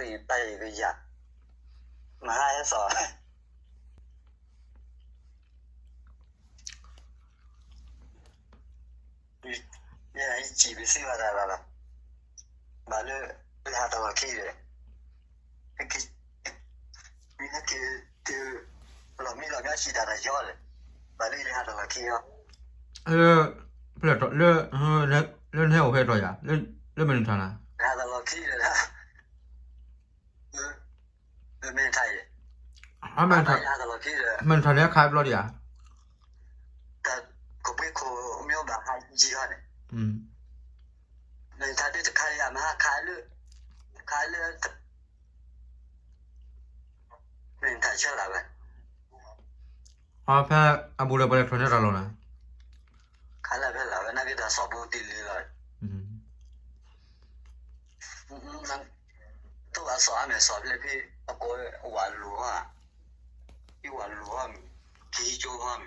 တၢ်ယကယၤ, မဟါဟဲစီၤ ယဟဲစံးပစံးဘၣ်တၢ်လီၤ, ဘၣ်လၢ လၢဟးတၢ်လီၢ်ခံဒီး ဟဲက့ၤ ဟဲက့ၤ လီၤမံလီၤမၠဲစံးတၢ်တယီဒီး ဘၣ်လၢယဟးတၢ်လီၢ်ခံလီၤ. လၢ ဖျဲၣ်ထီၣ် လၢ လၢနဟဲအိၣ်ဖဲတီၤယၤ လၢမနုၤထါနၤ ဟးတၢ်လီၢ်ခံဒီး လၢမနုၤထါအံၤ မနုၤထါန့ၣ် ခါဘျီဒံးဧါ ကဘှ့ခိၣ်မ့ၢ်ဘၣ်ဟးယံၤဟီန့ၣ် မ့ၢ်တၢ်ဒုးတခါယၤ မဟါခါလၢ ခါလၢ မ့ၢ်တၢ်ဆၢလၢဝဲ ဖဲအဘူးလၢပှၤလဲၤထီၣ်န့ၢ်တၢ်လီၢ်နၤ ခါလၢဖဲလၢဝဲ နာ်က့တၢ်စီၣ်ဘူးတံၢ်လံလီၤ တိၢ်ဘၣ်စီၣ်အါမဲာ်စီၣ်ဖျဲၣ်ဖဲ အကိးဝဲအဝၤလူၤဟီ ဟံးဝၤလူၤဟီမ့ၢ် ကဟံး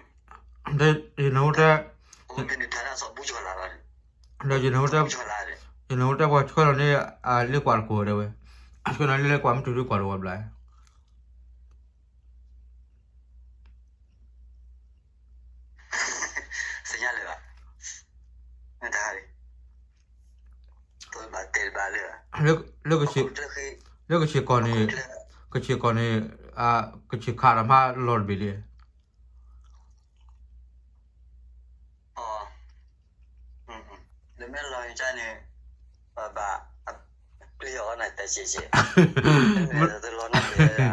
ကၠိဟီမ့ၢ် ဒီးယနၢ်ဟူတဲ ဒီးယနၢ်ဟူတဲ ယနၢ်ဟူတဲပှၤဆှၢလီၤန့ၢ် အလ့ကွၢ်တကိးဒဲးဝဲ အဆှၢလီၤန့ၢ်လ့ကွၢ်မ့ၢ်တုၤဒုကွၢ်တဝီဘျီ သ့ၣ်ညါလၢၤဘၣ် မ့ၢ်တၢ် လၢ လၢကဆ့ၣ်ကီၢ်န့ၣ် ကဆ့ၣ်ကီၢ်န့ၣ် ကဆ့ၣ်ခးတၢ်မးလီၤတဘ့ၣ်လံ လၢမ့ၢ်လီၤန့ၣ် ဘၣ် ပျံၤအီၤနတၢ်စဲးစဲး လီၤန့ၣ် ယ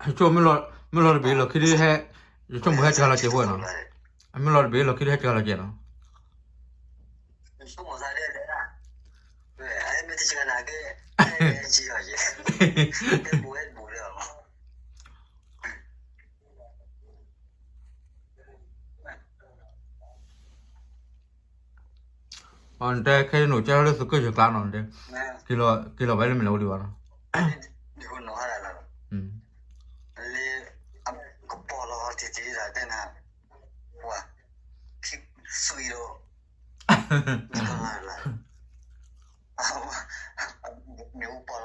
ဆိကမိၣ် မ့ၢ်လီၤတဘ့ၣ်လီၢ်ခံဒုဟဲ ယဆိကမိၣ်ဟဲတဂၤလီၤစဲးဖိနီၤ မ့ၢ်လီၤတဘ့ၣ်လီၢ်ခံဒုဟဲတဂၤလီၤစဲးနီၤ နတဲခဲအံၤန့ၣ် ကဲထီၣ်လၢသုးကၢၢ်ယဲၢ်ကျါနီၤ နတဲ က့ၤလီၤဝဲလၢမ့ၢ်လၢအိၣ်ဒံးဘၣ်နီၤ လၢ ကပီၤလီၤတံၢ်တံၢ်ဒၣ်တဲနၤ ပှၤ ခံ သွံၣ်ဒီး မ့ၢ်ပီၤ